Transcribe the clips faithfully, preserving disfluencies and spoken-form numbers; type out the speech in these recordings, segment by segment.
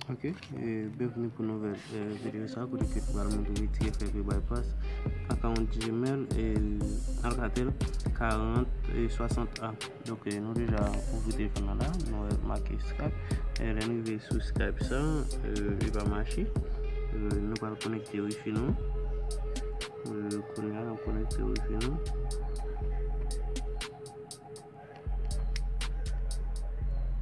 Ok, e byenvni pou nouvèl e, videyo sa kote ke nou pral montre w retire F F B bypass account Gmail e Alcatel karant e swasant A. Donk e, nou deja ouvri telefòn nan la, nou wè make Skype. E lè n rive sou Skype sa, e, li pa mache. E, nou pral konekte wifi nou. E, kounye a, nou konekte wifi nou.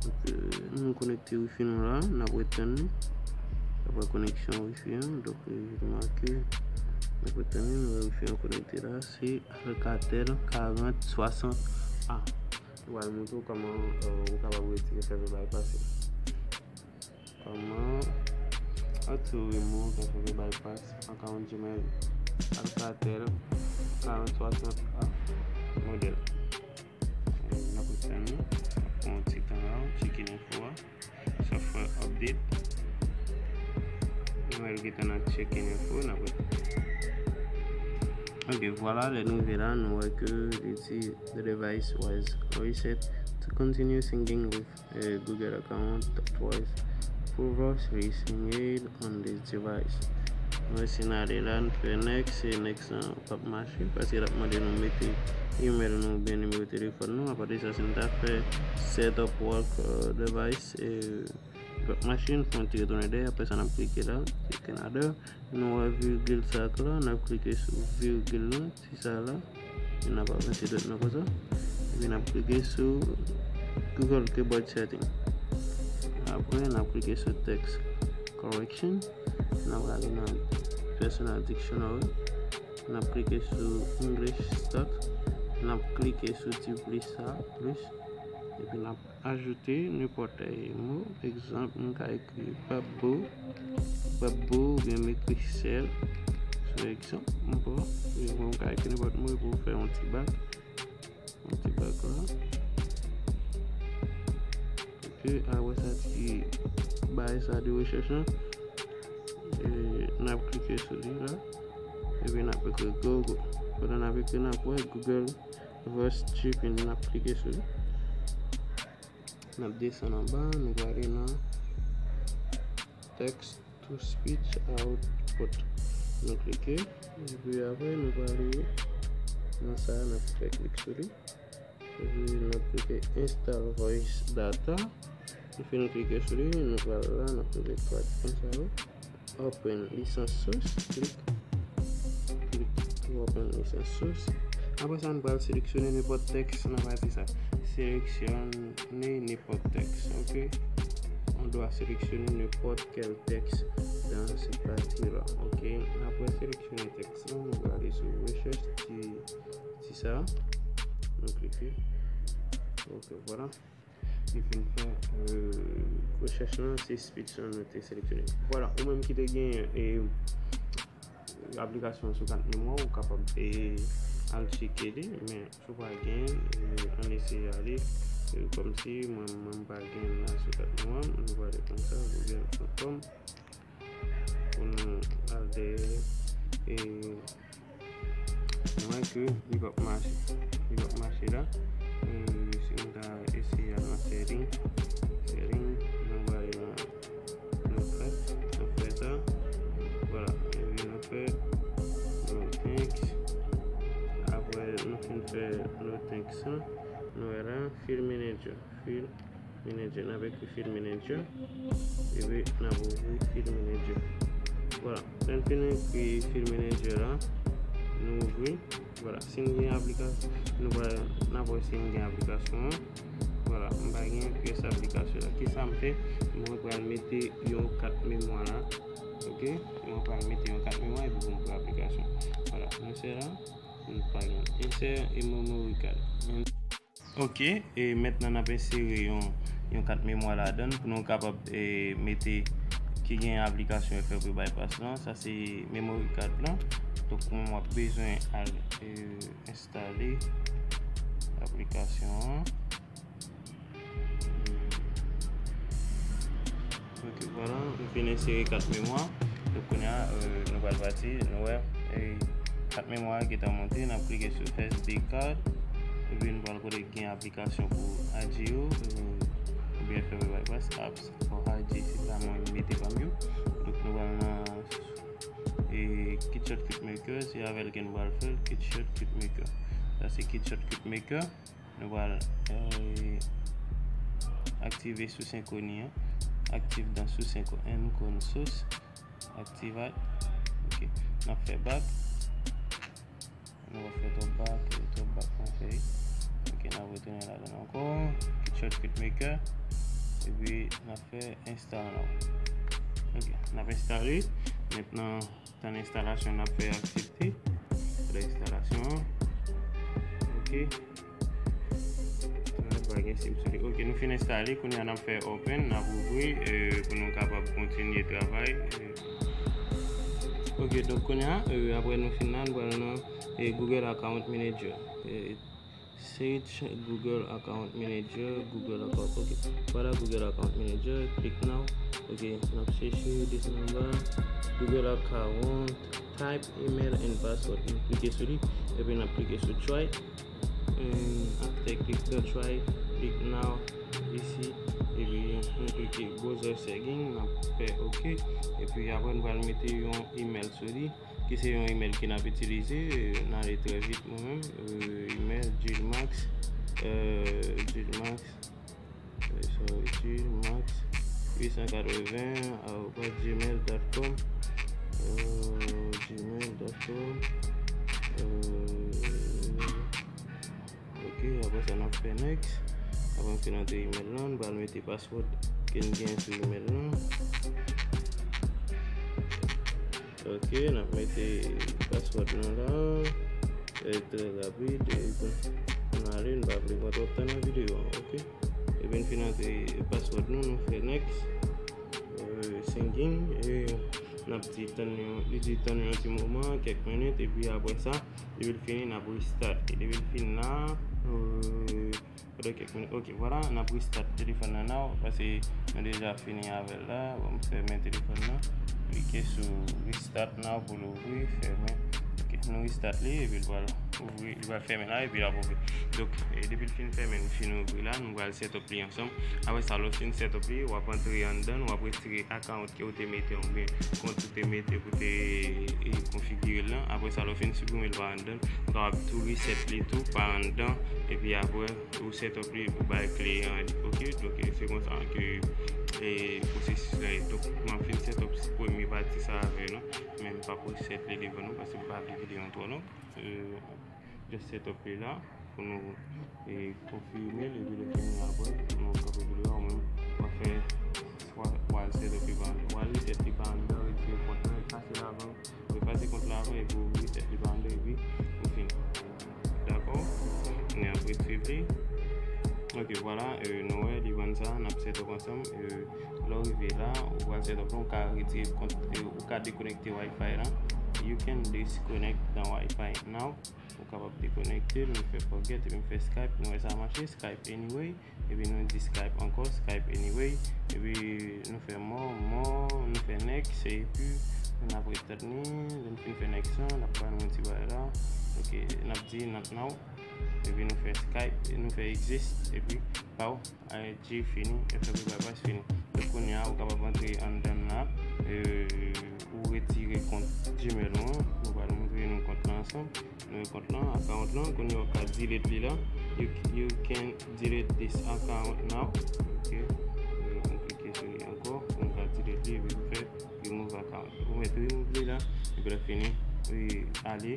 Ok, nou konekte wifi nou la, n ap ret tann li. Apre koneksyon wifi an, donk li make, n ap ret tann li, nou wè wifi an konekte la, se Alcatel karant swasant A. Nou pral montre w kòman e, ou kapab retire F F B bypass. Kòman to remove F F B bypass account Gmail Alcatel karant swasant A modèl. E, n ap ret tann li. Pran yon ti tan la, checking info a. Software update. Nou wè l gentan nan checking info, n ap ret. Ok, vwala, lè n rive la, nou wè ke li di the device was reset. To continue syncing with e, Google account, twice. Previously synced on this device. Nou esi n ale la, n fè next, e next lan p ap mache, paske l ap mande nou mete email nou oubyen nimewo telefòn nou. Apa de sa, si n ta fè set up work e, device, e, li p ap mache, n fè yon ti retounen dèyè, apre sa n ap klike la, click another. Nou wè virgil sa k la, n ap klike sou virgil lan. Ti sa la, e n ap avanse dwat nou konsa. Epi n ap klike sou Google Keyboard Setting. Apre, n ap klike sou Text Correction. N ap ale nan Personal Dictionary. N ap klike sou English Start. N ap klike sou ti plis sa, plus. Epi n ap ajoute nenpòt e, mo. Egzanp, m ka ekri babo, babo, oubyen m ekri sèl. Se yon egzanp, m pran. E bon, m ka ekri nenpòt mo epi w fè yon ti bak. Yon ti bak la. Epi, apre sa, ti bagay sa de rechèch lan, e, n ap klike sou li la. Epi n ap ekri Google. Pandan n ap ekri, n ap wè Google Voice Typing, n ap klike sou li. N ap desann anba, nou prale nan Text to Speech Output. Nou klike, epi apre nou prale nan sa a, n ap fè klik sou li. Epi n ap klike Install Voice Data. Nou fin klike sou li, nou pral la, n ap twouve twa ti pwen sa yo. Open license source, klik, klik pou open license source. Apre sa, nou pral seleksyone nenpòt tèks nan pati sa. Seleksyone nenpòt tèks, ok? On doit sélectionner n'importe quel texte dans cette partie-là, ok? Apre seleksyone tèks lan, nou prale sou rechèch ti, ti sa. Nou klike. Ok, vwala. Nou fin fè, euh, rechèch lan, se speech lan nou te seleksyone. Vwala, ou menm ki te gen, e, aplikasyon sou kat memwa, ou kapab, e, al tcheke li, men si w pa gen, e, ann eseye ale, e, kòmsi mwen, mwen m pa gen la sou kat memwa m, nou prale konsa, google pwen kòm. Pou nou al dèyè, e, nou wè ke li p ap mache. Li p ap mache la. E, si nou ta eseye al nan setting, setting, nou prale nan, nou fè, nou fè sa. Vwala, epi nou fè no thanks. Apre nou fin fè no thanks lan, nou wè la, file manager. File manager. N ap ekri file manager. Epi n ap ouvri file manager. Vwala. Lè n fin ekri file manager la, nou ouvri. Vwala. Si n gen aplikasyon, nou va, n ap wè si n gen aplikasyon an. Vwala. M pa gen pyès aplikasyon la. Kisa m fè? Mwen pral mete yon kat memwa la. Ok? Mwen pral mete yon kat memwa epi pou m ouvri aplikasyon. Vwala. Nou fè la. Nou pa gen. Insert a memory card. Ok, e mentnan n ap ensere yon, yon kat memwa ladan l pou nou kapab, e, mete ki gen aplikasyon F F B Bypass lan. Sa se memory card lan. Donk, mwen w ap bezwen al, e, enstale aplikasyon an. Ok, vwala, m fin ensere kat memwa. Donk, kounye a, euh, nou pral pati, nou wè, e, kat memwa a gentan monte, n ap klike sou S D card, epi nou pral kote ki gen aplikasyon pou I G yo, euh, oubyen F F B Bypass apps for I G, se sa mwen mete Se avè l ke n pral fè l, Kit Shortcut Maker. Sa se Kit Shortcut Maker. Nou pral, eh, aktive sous enkoni an. Aktive dans sous enkoni, enkoni sous. Aktive. Ok. N ap fè back. Nou pa fè twòp back, twòp back nan fèy. Ok, n ap retounen ladan ankò. Kit Shortcut Maker. Epi n ap fè install now. Ok, n ap enstale. Mentnan, tan enstalasyon n ap fè aksepte. Tan enstalasyon an. Ok. Sa pa gen sim sou li. Ok, nou fin enstale. Kounye a n ap fè open, n ap ouvri, eh, pou nou kapab kontinye travay. Eh, Ok, donk kounye a, eh, apre nou fin la, nou pral nan, eh, Google Account Manager. Eh, search Google Account Manager, Google Account. Ok, vwala Google Account Manager, click now. Ok, n ap chèche, desann anba. Google Account, type email and password. Nou klike sou li, epi n ap klike sou try. And after click the try, click now, isi, epi nou klike browser settings, n ap fè ok, epi apre nou pral mete yon email sou li, ki se yon email ke n ap itilize, eh, n ale trè vit mwen menm, eh, email Jilmax, eh, Jilmax, eh, sorry, Jilmax huit cent quatre-vingts arobase gmail dot com, eh, gmail dot com, eh, Ok, apre sa n ap fè next. Apre n fin antre email lan, nou pral mete password ke n gen sou email lan. Ok, n ap mete password nou la. E trè rapid, e bon, n ale, n pa vle pran twòp tan nan videyo an, ok? Epi n fin antre password nou, nou fè next. Eh, singing, e n ap di tann yon, li di tann yon ti moman, kèk minit, epi apre sa, depi l fini, n ap restart. E depi l fin la, eh, pandan kèk minit, ok, vwala, n ap restart telefòn nan now, paske nou deja fini avè l la. Bon, m fèmen telefòn nan, klike sou restart now pou l ouvri, fèmen. Ok, nou restart li, epi l pral ouvri, li pral fèmen la, epi l ap ouvri. Donk, e depi l fin fèmen, li fin ouvri la, nou pral set up li ansanm. Apre sa, lè w fin set up li, w ap antre anndan, w ap retire account ke w te mete oubyen kont ou te mete pou te, e, konfigire l lan. Apre sa, lè w fin siprime l pa anndan, ou kapab tou reset li tou pa anndan, epi apre ou set up li, ou bay kle an li, ok? Donk, e, se konsa ke, e, pwosesis la ye. Donk, m ap fin set up premye pati sa avè nou, men m p ap reset li devan nou, paske m pa vle videyo an twò long. E, just set up li la pou nou, e, konfime l, epi lè fini apre, nou kanpe videyo a, ou menm w ap fè swa w al set up li pa anndan, w al reset li pa anndan, retire kont lan, efase l avan, ou efase kont la avan, epi ou reset li pa anndan, epi ou fini. Dakò? Kounye a ap retire li. Ok, vwala, e, nou wè li ban sa, n ap set up ansanm. E, lè w rive la, ou pral set up la, ou ka retire kont, e, ou ka dekonekte Wi-Fi la. You can disconnect the Wi-Fi now. Ou kapab dekonekte l, nou fè forget, epi m fè Skype, nou wè sa mache, Skype anyway, epi nou di Skype ankò, Skype anyway, epi nou fè more, more, nou fè next, epi n ap ret tann li, lè n fin fè next lan, l ap ba nou yon ti bagay la, ok, n ap di not now, epi nou fè Skype, nou fè exit, epi pow, I G fini, F F bypass fini. Donk kounye a, ou kapab antre anndan la, e, ou retire kont Gmail ou an, nou pral montre nou kont la ansanm. Nou kont lan, account lan, kounye a w ka delete li la. You, you can delete this account now. Ok. Nou klike sou li ankò. Nou ka delete li, epi nou fè remove account. Ou mèt remove li la. Epi lè fini, wi, ale,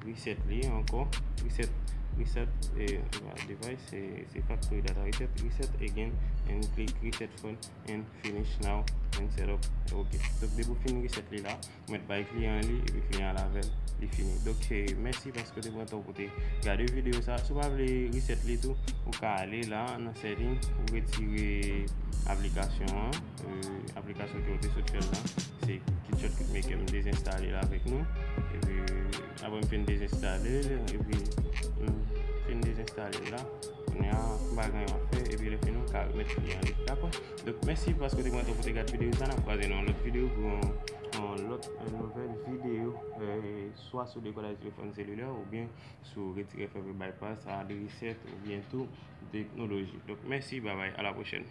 reset li ankò. Reset, reset, e, device, se, se factory data reset. Reset again and click reset phone and finish now and set up. Ok. Donk, depi w fin reset li la, ou mèt bay kliyan an li, epi kliyan an al avè l, li fini. Donk, eh, mèsi paske w te pran tan w pou te gade videyo sa. Si w pa vle reset li tou, ou ka ale la nan setting, ou retire aplikasyon an, eh, aplikasyon ke w te sot fè l la. Se Kit Shortcut Maker, m dezenstale l avèk nou. Epi, apre m fin dezenstale l, epi m fin dezenstale l la. Kounye a, m pa gen anyen m ap fè, epi lè fini, ou ka remèt kliyan an li. Dakò? Donk, mèsi paske w te pran tan pou te gade videyo sa. N ap kwaze nan yon lòt videyo pou yon, yon lòt, yon nouvèl videyo, eh, swa sou dekodaj telefòn selilè oubyen sou retire F F bypass, hard reset oubyen tou teknoloji. Donk, mèsi, babay, a la pwochèn.